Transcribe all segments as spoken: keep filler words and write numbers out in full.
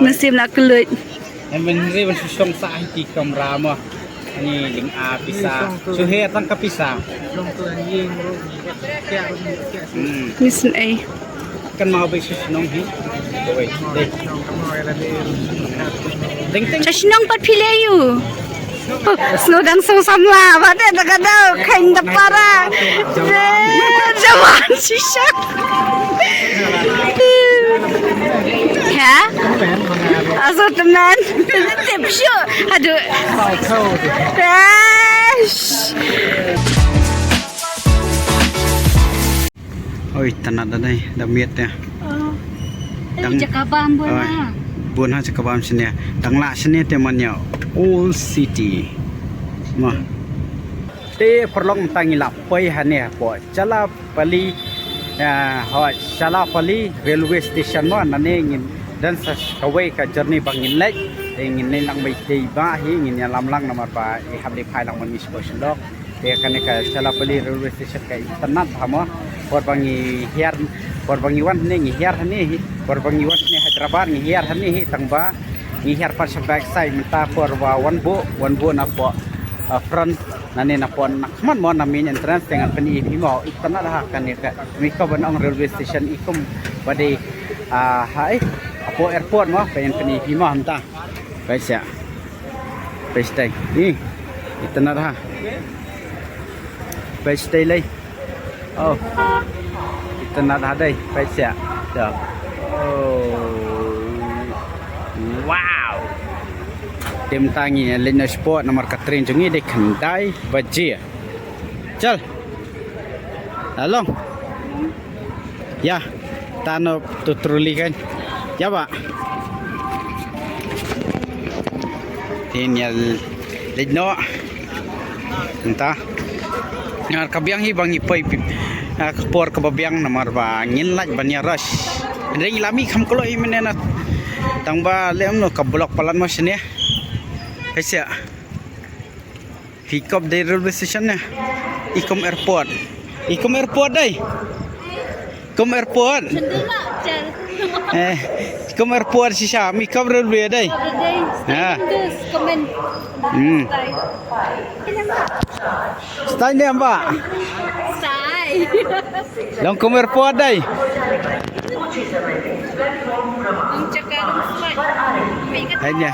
Mynsiem la kylluid. Em, ban ri ban shu shong sa hi ki kamra mo. Ani ling a pisa. Shu her tang ka pisa. Hmm. Mynsiem ei. Kan mau bai shu shnong hi. Bai, dei. Ding, ding. Shu shnong pat phi leh ïa u. Snow dang song samla, ba te da ka dau, khain da para. Jawan shisha. Ha? Aso teman. Tip shu. Aduh. Dash. Oi, tana da dei, da miet te. Oh. Dang jaka bam bun. Oi, ha. Bun ha jaka bam shane. Dang lah shane te man ïa Old City. Ma. Te paralok mynta ngi la poi hane hapoh Chalapalli. Ah, ho Chalapalli railway station mo, nane ngin don sa kawei ka journey ba ngin leit. Te ngin leit lang beit te ba hi ngin ïalam lang namar ba i hap leit phai lang ban ngi sha Shillong. Te kane ka Chalapalli railway station ka itynnad bha mo. Por ba ngi hiar, por ba ngi wan hangne ngi hiar hangne hi. Por ba ngi wan hangne Hyderabad ngi hiar hangne hi tang ba ngi hiar pat sha back side mynta por ba wan buh, wan buh na poh, uh, front nane na poh na khmat mo na main entrance te ngan pyni phi mo itynnad ha kane ka Miko ban ong railway station i kum ba dei, uh, ha eh hapoh airport mo ba ngan pyni phi mo mynta. Peit sha. Peit sha. Ni. Itynnad ha. Peit sha lei. Oh. Itynnad ha dei. Peit sha. Da. Oh. Wow. Te mynta ngi leit noh shapoh namar ka train jong ngi dei khyndai baje. Chal. Along. Ïa, tano tu truli kan. Ïa ba. Tin ïa leit noh. Mynta. Ngar ka biang hi ba ngi poi pi. Ah, ka por kaba biang namar ba ngin lait ban ïa rush. Hynrei ngi la mih kham kloi mynne na. Tang ba lem noh ka block palat mo shane. Peit sha. Phi kop dei railway station ne. I kum airport. I kum airport dei. Kum airport. Eh, kum airport shisha. Mi kop railway dei. Ha. Hmm. Stai ne amba. Stai. Long kum airport dei. Hanya.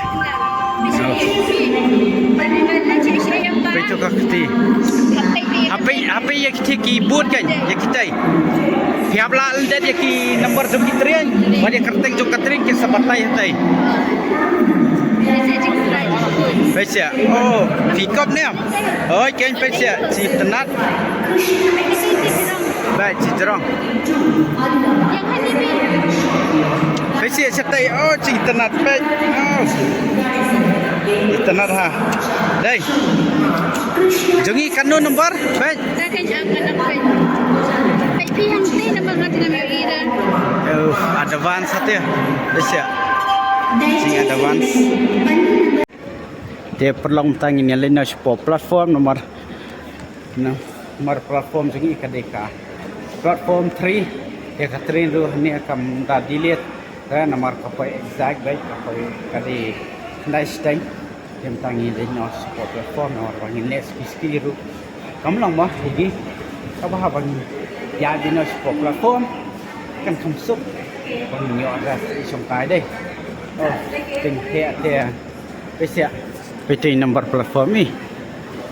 Peit to ka kti. Hape, hape ïa kti ki bud kan, ïa kitai. Phi hap lah lyndet ïa ki number jong ki train. Wat ïa kyrteng jong ka train kin sa batai hatai. Peit sha. Oh, phi kop ne. Oi, kein peit sha. Shi tnat. Ba, shi jrong. Peit sha, shatai. Oh, shi tnat peit. Oh. Tnat ha. Dei. Jong ngi kano number? Peit. Oh, advance hati. Peit sha. Shi advance. Te paralok mynta ngin ïa leit noh shapoh platform number, number platform jong ngi ka dei ka platform three. Te ka train ruh hangne kam da delay te namar ka poi exact beit ka poi ka dei khyndai shiteng. Te mynta ngin leit noh shapoh platform namar ba ngin leh ski ski ruh. Kam long mo ïa ngi kaba haba ngi ïa leit noh shapoh platform kan kham suk ban ïoh rest i shongkai dei. Oh, teng te te. Peit sha. Peit to i number platform i.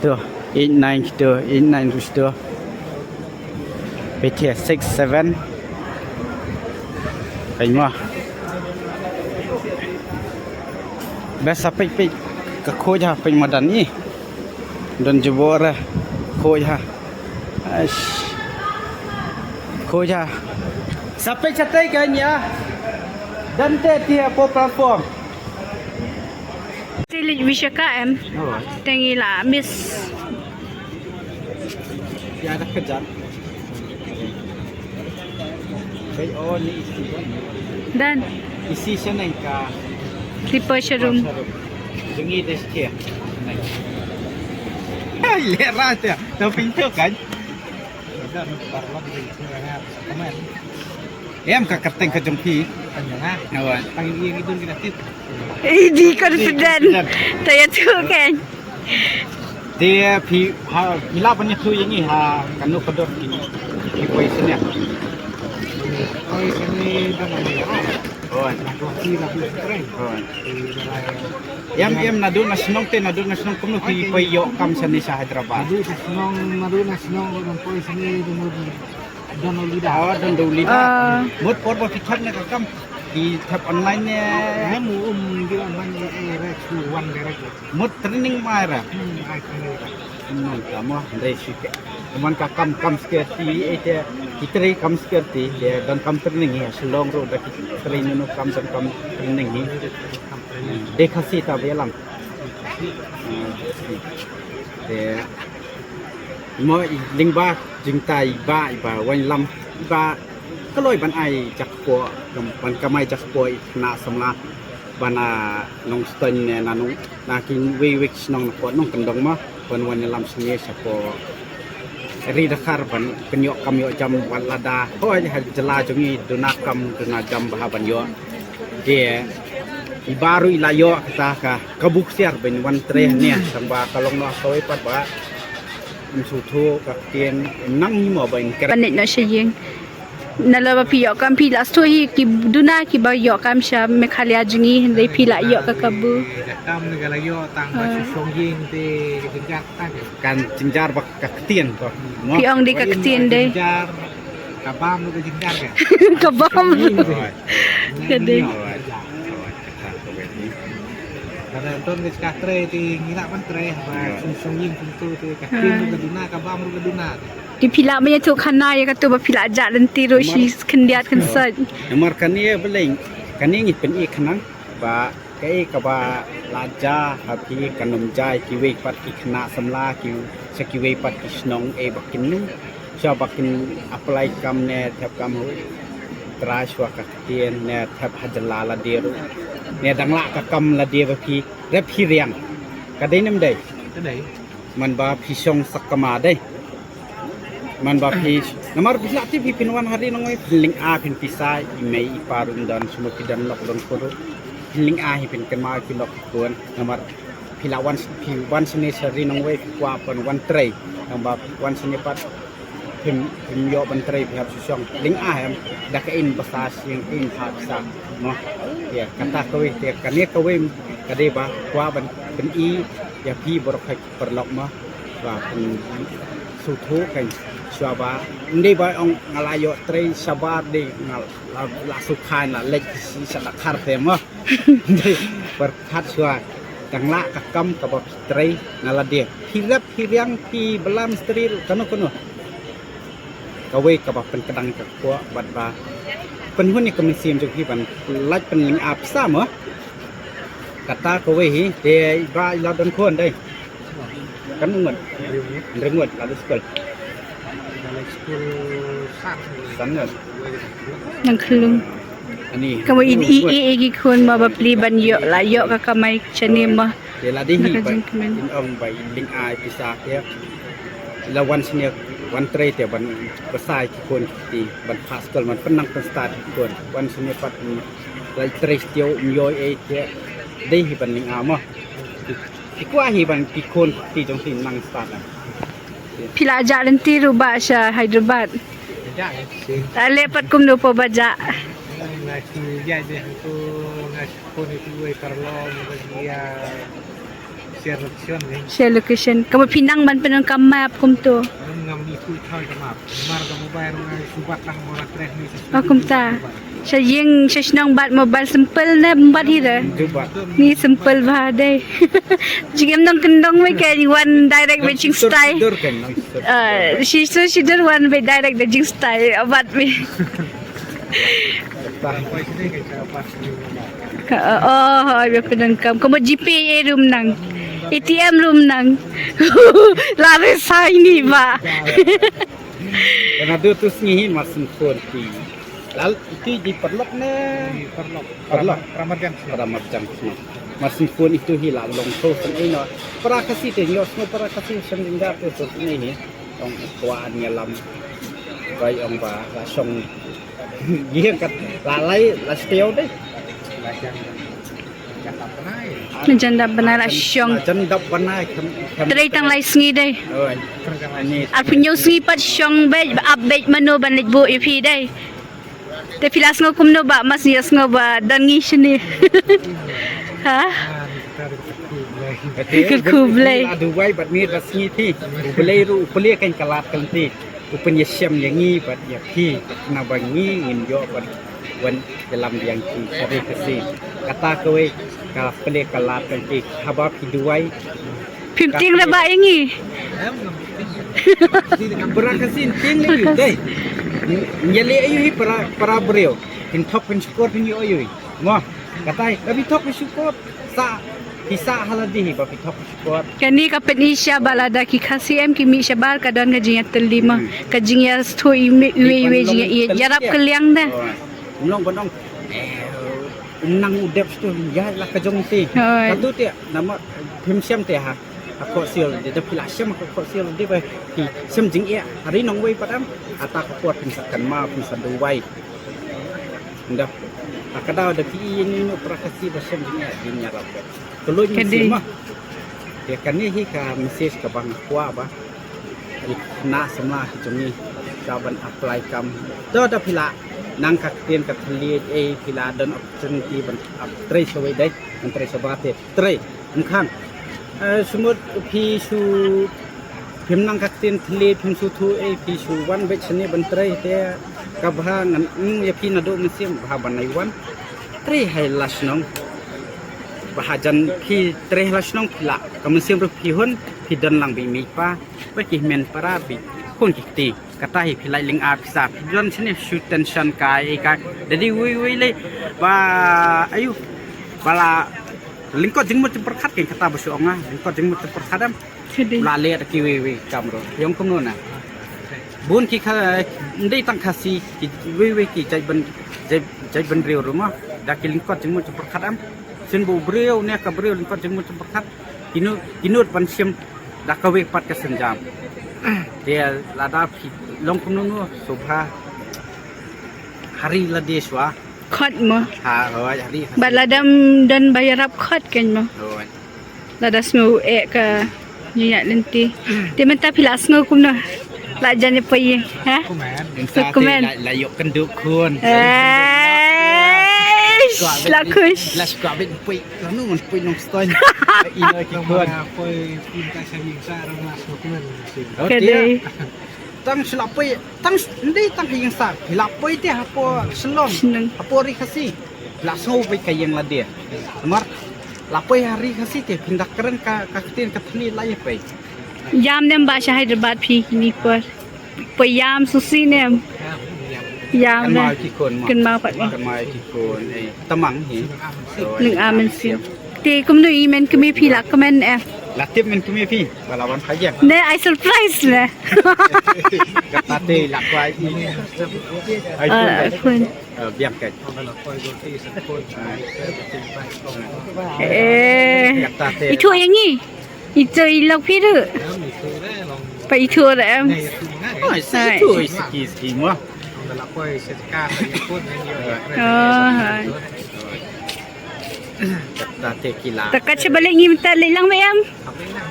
To, eight nine to, eight nine to. Peit sha, six seven. Peit mo. Best ha peit peit. Ka khoj ha peit madan i. Don jubor ha. Khoj ha. Aish. Khoj ha. Sa peit shatai kan ïa. Don te te hapoh platform. Te leit Vishaka em. Oh. Te ngi la miss. Ïa da ka jan. Bai, oh, ni isi. Dan. Isi shaneng ka. Slipper showroom. Jong ngi dei skia. Ai, lera te. Tau pintu kan. Come on. Em ka kyrteng ka jong phi. Tang ïa nga. Awa. Tang ïa ngi dun kita tip. Eh, di confident. Tang ïa tu kan. Te phi ha ila ban ïa tu ïa ngi ha kano ka dor ki. Ki poi sini. Poi sini dang ïa. Oh. Nak phi nak phi. Oh. Em em naduh na shnong te naduh na shnong kumno phi poi ïoh kam sini sha Hyderabad. Naduh na shnong naduh na shnong dang poi sini dang Don Ulida. Oh, Don Ulida. Ah. Mut por ba phi thep ne ka kam. Phi thep online ne. Ai mu um di online ne eh direct to one direct. Mut training mai ra. Hmm, ai training ra. Hmm, tama dei shi ke. Cuman ka kam kam security eh te ki trei kam security te don kam training hi Shillong ruh da ki trei nunu kam don kam training hi. Dei Khasi ta ba ïalam. Hmm. Te mo i lyngba jingtai ba i ba wan lam i ba kloi ban ai jakpoh ban kamai jakpoh i khynnah samla ban na Nongstoiñ ne na nong na ki wei wei ki shnong na pdeng nongkyndong ma ban wan ïalam sngewsih sha pdeng ri Dkhar ban pynïoh kam ïoh jam wat lada hoi ha jylla jong ngi duna kam duna jam ba ha ban ïoh. Te i ba ruh i la ïoh kata ka ka buk siar ban wan trei ne tang ba ka long noh kawei pat ba. Im suthu ka ktien im nang ni mo ba im kren. Ban leit noh sha ïing. Nalor ba phi ïoh kam phi la shu hi ki duna ki ba ïoh kam sha Meghalaya jong ngi hynrei phi la ïoh ka kabu. Kam ne ka la ïoh tang ba shu shong ïing te ka jingjar tang. Kan jingjar ba ka ktien to. Phi ong dei ka ktien dei. Jingjar ka bam ruh ka jingjar ka. Ka bam. Ka dei. Kada ton ka jaka trei ti ngi lah ban trei ba sung sung ïing sung tu ti ka tim ruh ka duna ka bam ruh ka duna. Ti phi lah manya tu khana ïa katu ba phi lah jah lynti ruh shi khyndiat khynsoit. Namar kane ba leng kane ngi pyn-i khnang ba kaei kaba la jia ha phi kan ym jia ïa kiwei pat ki khynnah samla ki sha kiwei pat ki shnong ei ba kin nym sha ba kin apply kam ne thep kam hu trai shuwa ka ktien ne thep ha jylla lade ruh ne dang lah ka kam lade ba phi rep hi riang ka dei nem dei. Ka dei. Man ba phi shong sak kama dei. Man ba phi namar phi lah ti phi phin wan ha ri nongwei phin lyng'a phin pisa i mei i pa ruh don sumar phi don lok don khun ruh phin lyng'a hi phin kynmaw ki lok ki khun namar phi lah wan phi wan sini sha ri nongwei phi kwah ban wan trei namar phi wan sini pat phim phim ïoh ban trei phi hap shu shong lyng'a em da ka in basa sing in ha basa mo. Ïa kata kawei te kane kawei ka dei ba kwah ban pyn-i ïa phi baroh ha ki paralok mo. Ba pyn suthu kan shuwa ba ndei ba ong nga la ïoh trei shabar dei nga la la sukhan la leit shi sa la khar te mo. Ndei pyrkhat shuwa dang lah ka kam kaba phi trei na lade phi rep phi riang phi bala mistri kano kano. Kawei kaba pynkdang ka kpoh bad ba pynhun ïa ka mynsiem jong phi ban lait pynlynga pisa mo. Kata kawei hi te i ba i la don khun dei. Kan ngut. Hynriew ngut la don skul. San ngut. Nang khlung. Ani. Kawei i i i ki khun ma ba pli ban ïoh la ïoh ka kamai shane ma. Te la dei hi ba in ong ba i lyng'a pisa te. La wan sini wan trei te ban basa ki khun ki ban pass kol ban pynang pynstad ki khun wan sini pat la trei stio um ïoh ei te dei hi ban lyng'a mo. Ki kwah hi ban ki khun ki jong ki nang stad. Phi la jah lynti ruh ba sha Hyderabad. Jah. Ale pat kumno po ba jah. Nga shu jah je ko nga shu ko ni tu wei parlo mo ba dia. Share location ni. Share location. Kaba phi nang ban pyndonkam map kumto. Ngam ngam ni tu thoi ka map. Mar ka mobile nga shu bat lang mo la treh ni. Oh kumta. Sha ïing sha shnong bat mobile simple ne bat hi de. Ju bat. Ni simple ba de. Jingim nongkyndong me ka wan direct me jingstyle. Dur kan nang dur. Ah, shi su shi dur wan me direct de jingstyle. Bat me. Ka, oh, oh, ba pyndonkam. Ka mo G P A ruh nang. A T M ruh nang. La re sai ni ba. Kana du tu sngi hi mar syn phone ti. Lal iti di paralok ne. Di paralok. Paralok. Para marjan. Para marjan. Mar syn phone itu hi la long to syn ino. Para Khasi te nyo sno para Khasi syn jingdar tu syn ino hi. Ong kwah an ïalam. Bai ong ba la shong Ïa kat la lai la steo dei. Jan dap bnai la shong. Jan dap bnai. Trei tang lai sngi dei. Ar pynñiew sngi pat shong beit, ap beit mano ban leit buh ïa phi dei. Te phi la sngew kumno ba, mas ïa sngew ba don ngi shane? Ha? Kyrkhu Blei. Dubai bad mir bad sngi phi. U Blei ruh u plie kan ka lad kan ti. U pynïashem ïa ngi bad ïa phi, naba ngi ngin ïoh ban wan ïalam biang ki sari kasi. Kata kawei ka plie ka lad kan ti haba phi duwai. Phim tieng da ba ïa ngi. Para kasi tieng ni dei. Ïa le ayu hi para para briew. Phin thok phin shukor phin ïoh ayu. Mo, kata ka phi thok phin shukor. Sa phi sa hala di hi ba phi thok phin shukor. Kane ka pyni sha ba lada ki Khasi em ki mih shabar ka don ka jingïatylli mo. Ka jingïathuh iwei iwei jingïa ïarap kylliang da. Mlong ba nong. Nang u dep stu ya la ka jong ti. Katu ti nama phim shem ti ha. Ako sil di dep la shem ako sil di ba. Shem jingïa hari nong wei padam. Ata ka por phin sa kan ma phin sa duwai. Nda. Akadau da pi ini no prakasi ba shem jingïa jingïa rap. Kuluñ shem ma. Ya kane hi ka message ka bang kwa ba. Na semla hi jong ngi ka ban apply kam. To da phi la nang ka ktien ka thylliej ei phi la don opportunity ban ap trei sawei dei ban trei sawba te trei. Mkhang. Sumut phi su phim nang ka ktien thylliej phim su thu ei phi su wan beit shane ban trei te ka bha ngan ïa phi na do mynsiem bha ban ai wan. Trei hai la shnong. Bha jan phi trei la shnong phi la ka mynsiem ruh phi hun phi don lang bi mi pa. Ba ki men para bi khun ki kti. Kata hi phi lai ling a pisa phi don sini shu tension ka i ka. Dadi wei wei le ba ayu bala lingkot jingmut jingpyrkhat ken kata ba shu ong a lingkot jingmut jingpyrkhat am. La le da ki wei wei kam ro yong kumno na. Bun ki ka ndei tang Khasi ki wei wei ki jai ban jai ban riu ruma da ki lingkot jingmut jingpyrkhat am. Sin bu briew ne ka briew lingkot jingmut jingpyrkhat. Kinu kinu ban sim da ka wei pat ka senjam. Dia lada phi long kumno no subha hari la dia swa. Khot mo. Ha hoi hari. Ba lada don ba ïarap khot kan mo. Hoi. Lada sngew eh ka nyak lenti. Te mynta phi la sngew kumno. La jan ïa phi ha. Kumno. La yok kenduk khun. Eh. La khush. La suka bit pui. Lanu ngan poi nong stoi. Ino ki khun. Poi pun ka sa ïing sa rang mas ko kuman. Ka dei. Tang sila poi tang ndi tang ïing sa. Sila poi te hapo Shillong. Hapo ri Khasi. La so poi ka ïing la dia. Mar la poi ha ri Khasi te pyndak kren ka ka ktien ka thni la ïa poi. Ïam nem ba sha Hyderabad phi ni por. Poi ïam susi nem. Ïam ne. Kynmaw ki khun mo. Kynmaw pat mo. Kynmaw ki khun eh tamang hi. Ning amen sim. Te kumno i men kmie phi la kmen eh. La tip men kmie phi. Ba la wan pha ïam. Ne ai surprise ne. Kata te la kwai. Ai khun. Biang kai. Eh. Kata te. Itu yang ni. Itu ilok phi tu. Pa itu orang em. Oh, itu ski ski mo. Oh, hai. Takat sha balik ngi mynta leit lang ba em.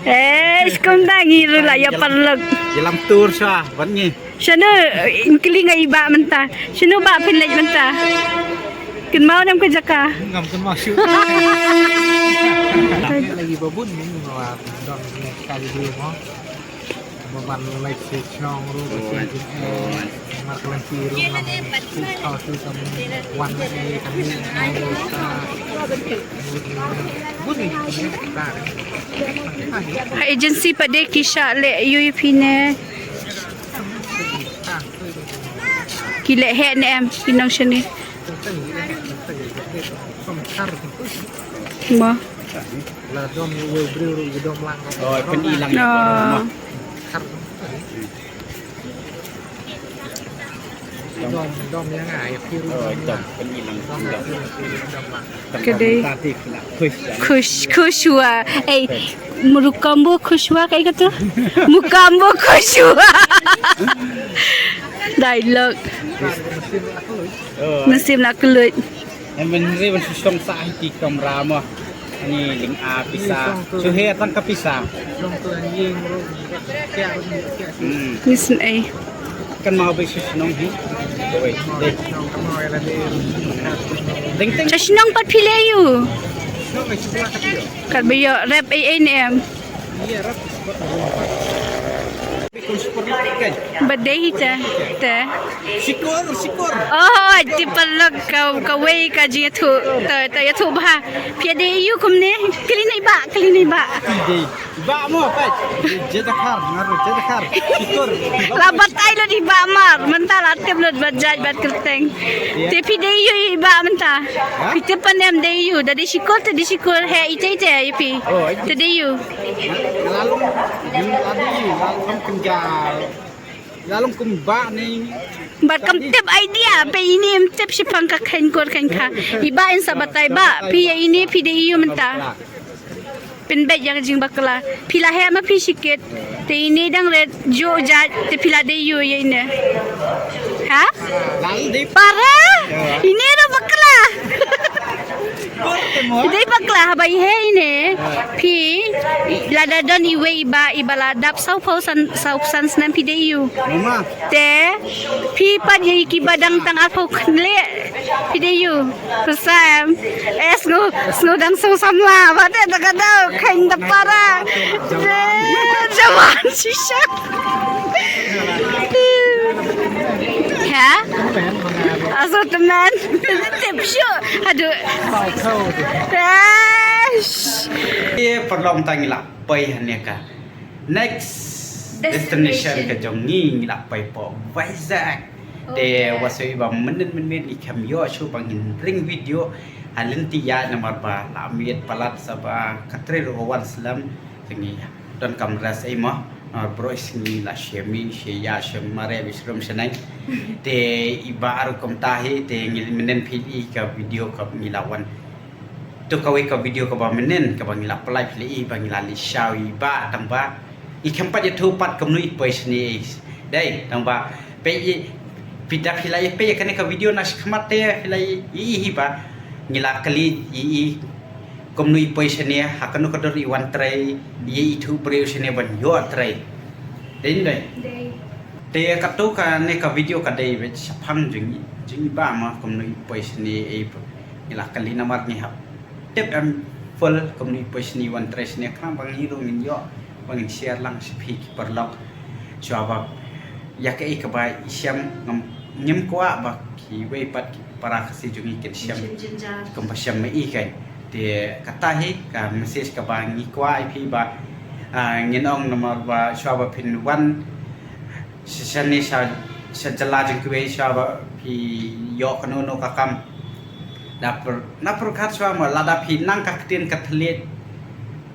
Eh, skum da ngi ruh la ïa paralok. Ïa lam tur sha ban ngi. Shano in kling ai ba mynta. Shano ba pynleit mynta. Kynmaw nam ka jaka. Ngam kynmaw shu. Lagi babun ni ngam don ni kali dulu mo. Ba ban leit sha shnong ruh ba sha jingeh. Mar ka lynti ruh ngam shu khaw shu kam wan leit kane shnong ruh ka. Bun ni kane ka. Ha agency pat de ki shah leh U A P ne. Ki leh heh ne em ki nong shane. Mo. La dom ïa uwei u briew ruh ïa dom lang. Oh, pyni lang ïa. Dom dom ïa nga ïa phi ruh. Oh, dom pyni lang. Dom lang. Ka dei. Khush, khush hua. Eh, Mukambo khush hua kaei kata? Mukambo khush hua. Dialogue. Mynsiem la kylluid. Em, men ri ban shu shong sa hi ki kamra mo. Ani ling a pisa. Shu he tang ka pisa. Hmm. Ni sien ei. Kan mau bai shu shnong hi. Oi, dei. Ding ding. Shu shnong pat phi leh aiu. Kat ba ïoh rep ei ei ne em. Ba dei hi te, te. Shikor, shikor. Oh, te paralok ka, kawei ka jingïathuh, te, te ïathuh bha. Phi dei aiu kumne? Kylli na i bah, kylli na i bah. Dei. I bah mo, pat. Jadakhar, ngaru Jadakhar. Shikor. La batai lut i bah mar, mynta la tip lut bad jait bad kyrteng. Te phi dei aiu i bah mynta? Phi tip pat ne em dei aiu? Da dei shikor te dei shikor, he ite ite i phi. Te dei aiu? Lalung, ladung, lalung kum ja, lalung kum ba ni. Bad kam tip idea, peit ine im tip shaphang ka kheiñ kur kheiñ kha. I bah in sa batai bah, phi ïa ine phi dei aiu mynta. Pynbeit ïa ka jingbakla. Phi la heh ma phi shikit. Te ine dang ret juh jait, te phi la dei aiu ïa ine. Ha? Para? Ine ruh bakla. Dei bakla haba i heh ine. Phi lada don iwei i bah i ba la dap sawphew san, sawphew san snem phi dei aiu. Te phi pat ïa ki ba dang tang arphew khyndiat phi dei aiu. Pyrsa em. Eh, sngew, sngew dang sngewsamla ba te da ka dau kheiñ da para. Jawan shisha. Ha? Aso teman. Tip shu. Aduh. Eish. Ye paralok, tang ngi la poi hangne ka next destination ka jong ngi, ngi la poi hapoh Vizag. Te wat shu ba mynnin mynnin i khlem ïoh shuh ba ngin ring video ha lynti ïaid namar ba la miet palat sa ba ka trei ruh ka wan slem. Te ngi donkam rest ei mo. Namar baroh sngi la shem i, shem ïa, shem mareh, shem rum shaneng. Te i bah ruh kumta hi, te ngi mynnin phi i ka video ka ngi la wan. To kawei ka video kaba mynnin kaba ngi la pynlait phi la i ba ngi la leit shaw i bah, tang ba i khlem pat ïathuh pat kumno i poi shane. Dei tang ba peit i, phi da phi la i peit kane ka video na shakhmat te phi la i, i hi ba ngi la kylli i, i kumno i poi shane, ha kano ka dur i wan trei, i ithuh briew shane ban ïoh trei. Dei dei. Dei. Te kato kane ka video ka dei beit shaphang jong i, jong i bah ma kumno i poi shane, i ngi la kylli namar ngi hap tip em full kumno i poi shane, wan trei shane, khnang ba ngi ruh ngin ïoh ba ngin share lang sha phi ki paralok. Shuwa ba ïa kaei kaba i shem ngam, ngim kwah ba kiwei pat ki para Khasi jong ngi kin shem kumba shem ma i kein. Te kata hi ka message kaba ngi kwah ïa phi ba, ah, ngin ong namar ba shuwa ba phin wan sha shane sha, sha jylla jong kiwei shuwa ba phi ïoh kano kano ka kam. Na pyrkhat shuwa ma lada phi nang ka ktien ka thylliej,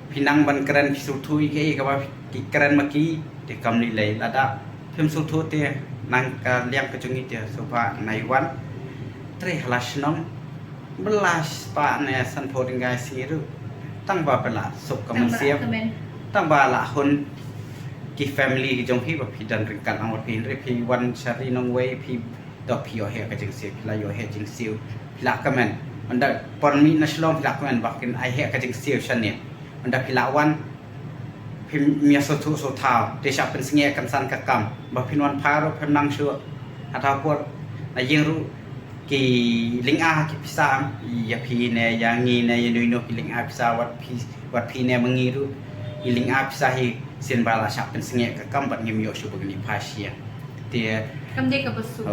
phi nang ban kren, phi sngewthuh ïa kaei kaba ki kren ma ki, te kam lei lei. Lada phim sngewthuh te nang ka liang ka jong ngi te sngewbha nai wan trei ha la shnong. Ba la spah ne sanphew dyngai sngi ruh tang ba phi la suk ka mynsiem, tang ba la hun ki family ki jong phi ba phi don ryngkat lang bad phi, hynrei phi wan sha ri nongwei phi dok, phi ïoh heh ka jingsiew, phi la ïoh heh jingsiew, phi la kmen. Ynda por mih na Shillong phi la kmen ba kin ai heh ka jingsiew shane. Ynda phi la wan phim ïa sngewthuh sngewthaw, te shah pynsngew kynsan ka kam. Ba phin wan phai ruh phim nang shuh. Hata por na ïing ruh ki lynga ki pisa ïa phi ne ïa ngi ne ïa no ïa no ki lynga pisa, wat phi, wat phi ne ma ngi ruh ki lynga pisa hi, sien ba la shah pynsngew ka kam bad ngim ïoh shuh ba ngin ïa phai sha ïing. Te kam dei kaba suk.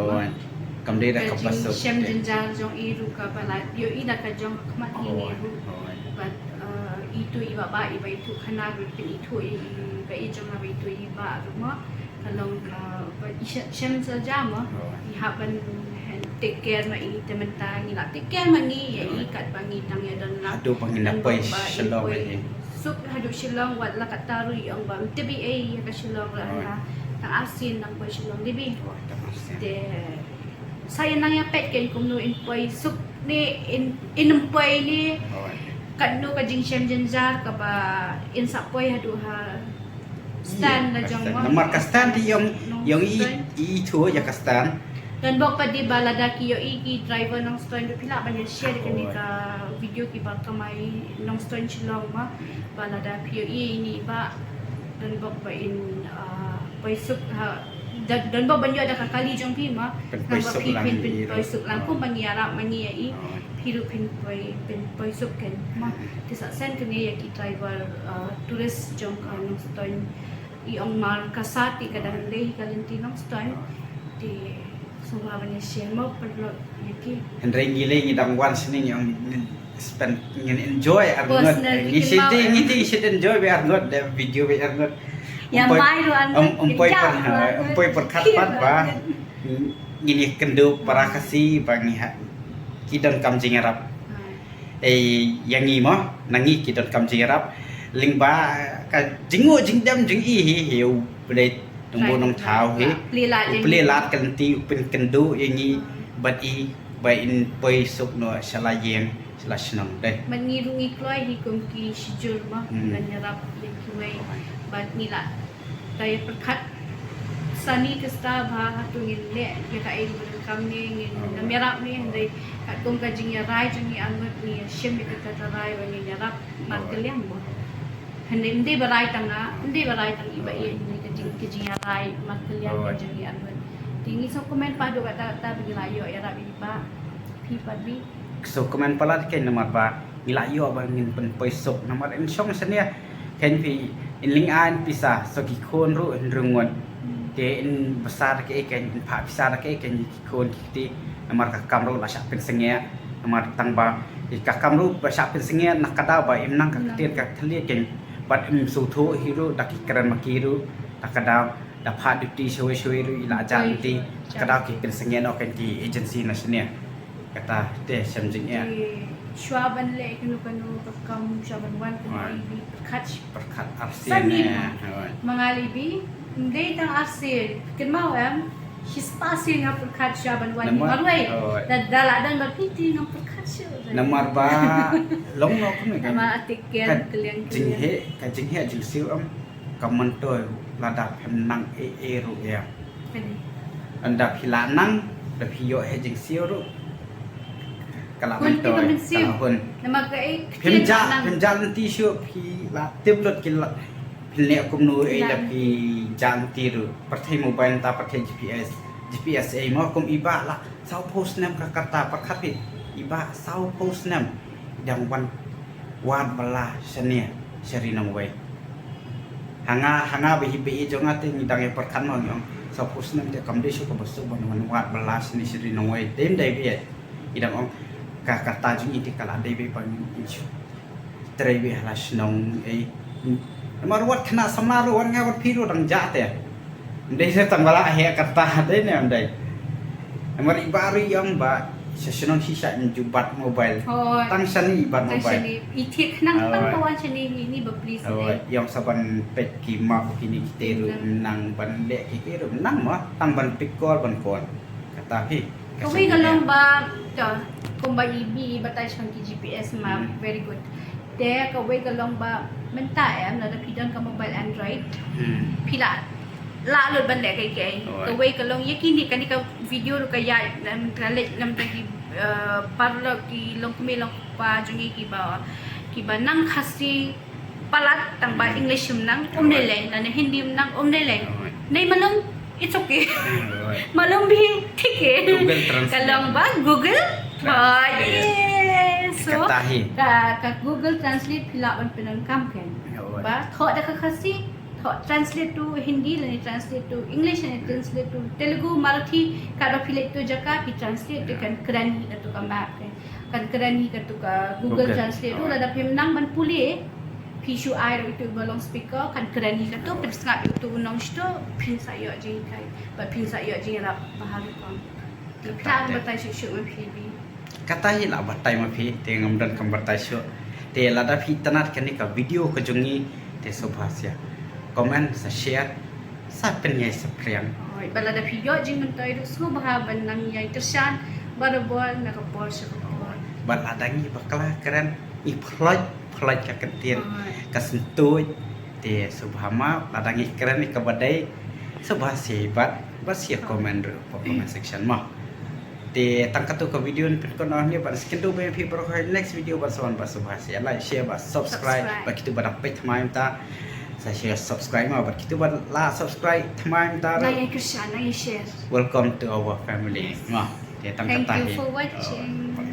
Kam dei da kaba suk. Shem jynjar jong i ruh kaba la ïoh i da ka jong ka khmat hi ne ruh. Bad, uh, itu i bah bah i ba itu khana ruh phin itu i, i ba i jong na ba itu i bah ruh mo. Ka long ka ba i shem, shem sa ja mo. I hap ban take care ma i, te mynta ngi la take care ma ngi ïa i katba ngi dang ïa don la. Haduh ba ngin da poi Shillong. Suk haduh Shillong, wat la katta ruh i ong ba ym tip ei ïa ka Shillong ruh, la tang arsien dang poi Shillong, dei beit. Te sa ïa nang ïa peit kein kumno in poi suk ne in, in ym poi ne. Katno ka jingshem jynjar kaba in sa poi haduh ha stand la jong mo. Namar ka stand i ong, i ong i, i thu ïa ka stand. Don bok pat de ba lada ki ïohi ki driver Nongstoiñ, ruh phi lah ban ïa share kane ka video kiba kamai Nongstoiñ Shillong ma, ba lada phi ïohi ine i bah, don bok ba in, ah, poi suk ha, don, don bok ban ïoh da ka kali jong phi ma. Pynpoi suk lang, pynpoi suk lang, kumba ngi ïarap ma ngi ïa i. Phi ruh pynpoi, pynpoi suk kein ma. Te sa send kane ïa ki driver, ah, tourist jong ka Nongstoiñ. I ong mar ka sat te ka dang leh ka lynti Nongstoiñ. Te sngewbha ban ïa share mo paralok ïa ki. Hynrei ngi leh ngi dang wan shane ngi ong ngin spend, ngin enjoy arngut. Ngi shu te, ngi te ngi shu enjoy beit arngut da video beit arngut. Ïa mai ruh arngut. Ym poi pyrkhat pat ba ngin ïa kynduh para Khasi ba ngi ha ki donkam jingïarap. Ei, ïa ngi mo, na ngi ki donkam jingïarap. Lyngba ka jingnguh jingdem jong i hi, hi u Blei Nongbuh Nongthaw hi. U plie lad ka lynti, u pynkynduh ïa ngi bad i ba in poi suk noh sha la ïing sha la shnong dei. Bad ngi ruh ngi kloi hi kum ki shijur mo, ban ïarap ïa kiwei. Bad ngi lah da ïa pyrkhat sani te sta ba hato ngin leh ïa kaei ruh ba donkam ne ngin ym ïarap ne, hynrei katkum ka jingïarai jong ngi arngut ngi shim ïa kata ka rai ba ngin ïarap markylliang mo. Hynrei ym dei ba rai tang nga, ym dei ba rai tang i ba ïeit, hynrei ka jing, ka jingïarai markylliang ka jong ngi arngut. Te ngi sngewkmen pat haduh katta katta ba ngi la ïoh ïarap ïa i bah. Phi pat Bi. Sngewkmen palat kein namar ba ngi la ïoh ba ngin pynpoi suk namar in shong shane. Kein phi in lyngba in pisa sa ki khun ruh hynriew ngut. Te in basa da kaei kein, in phah pisa da kaei kein ki khun ki kti. Namar ka kam ruh la shah pynsangeh. Namar tang ba ka kam ruh ba shah pynsangeh na ka daw ba im nang ka ktien ka thylliej kein. Bad im sngewthuh hi ruh da ki kren ma ki ruh na ka daw da phah duty shawei shawei ruh i la jan duty. Ka daw ki pynsangeh noh kein ki agency na shane. Kata te shem jingeh. Te shuwa ban leh kano kano ka kam, shuwa ban wan kano i Bi pyrkhat. Pyrkhat arsien ne. Ma nga lei Bi, ym dei tang arsien. Kynmaw em, shispah sien nga pyrkhat shuwa ban wan marwei. Da, da la dang ba phi te ngam pyrkhat shuh. Namar ba long noh kumne ka. Namar atik ka jingeh, ka jingheh jingsiew em. Ka myntoi lada phi nang ei ei ruh ïa. Ynda phi la nang, da phi ïoh heh jingsiew ruh. Ka la myntoi, ka la hun. Phim jah, phim jah lynti shuh, phi la tip lut ki la. Phi leh kumno ei da phi jah lynti ruh. Pyrthei mobile ta pyrthei G P S. G P S ei mo kum i bah la. Sawphew snem ka karta pyrkhat phi. I bah sawphew snem. Dang wan wad bylla shane sha ri nongwei. Ha nga, ha nga ba hi ba i jong nga te ngi dang ïa pyrkhat mo ngi ong. Sawphew snem te kam dei shuh kaba suk ban wan wad bylla shane sha ri nongwei. Te ym dei beit. I dang ong ka karta jong i te ka la dei beit ban shu trei beit ha la shnong ei. Namar wat khynnah samla ruh wat nga wat phi ruh dang jah te. Ym dei sa tang ba la heh karta dei ne ym dei. Namar i bah ruh i ong ba sha shnong shisha im ju bat mobile. Tang shane i bat mobile. I thik nang tang ka wan shane ni, ni ba please dei. I ong sa ban peit ki map kine kite ruh nang ban leh kite ruh nang ma tang ban pick call ban call. Kata phi. Kawei ka long ba, to, kumba i Bi i batai shaphang ki G P S map, very good. Te kawei ka long ba mynta em lada phi don ka mobile Android. Phi la lah lut ban leh kaei kaei. Kawei ka long ïa kine kane ka video ruh ka ïaid na mynta leh na mynta ki, eh, paralok ki longkmie longkpa jong ngi kiba, kiba nang Khasi palat tang ba English ym nang, um dei lei, lane Hindi ym nang, um dei lei. Nei malum, it's okay. Malum bhi thik hai. Google Translate. Ka long ba Google. Translate. Yes. So, ka, ka Google Translate phi lah ban pyndonkam kein. Ba thoh da ka Khasi, thoh translate to Hindi lane translate to English lane translate to Telugu, Marathi, katba phi leit to jaka phi translate te kan kren hi kato ka map kein. Kan kren hi kato ka Google Translate ruh lada phim nang ban pule. Phi shu ai ruh ïa uto ba long speaker kan kren hi kato, pynsngap ïa uto u nongshto, phin sa ïoh jinghikai bad phin sa ïoh jingïarap bha rukom. Te phi lah ban batai shuh shuh ma phi Bi. Kata hi lah batai ma phi, te ngam don kam batai shuh. Te lada phi itynnad kane ka video ka jong ngi, te sngewbha sa comment, sa share, sa pynïaid saphriang. Bad lada phi ïoh jingmyntoi ruh sngewbha ban nang ïai kyrshan barabor na ka por sha ka por. Bad lada ngi bakla kren ngi pynlait pynlait ka ktien ka syntuid. Te sngewbha map lada ngi kren ïa kaba dei Sngewbha share bad bad share comment ruh ha comment section mo. Te tang katto ka video ngan pynkut noh hangne bad sa ïakynduh bad phi baroh ha next video bad sa wan bad sngewbha share, like, share bad subscribe. Bad kito ba dang peit thymmai mynta sa share subscribe mo bad kito ba la subscribe thymmai mynta ruh. Nang ïa kyrshan, nang ïa share. Welcome to our family mo. Te tang katta hi. Thank you for watching.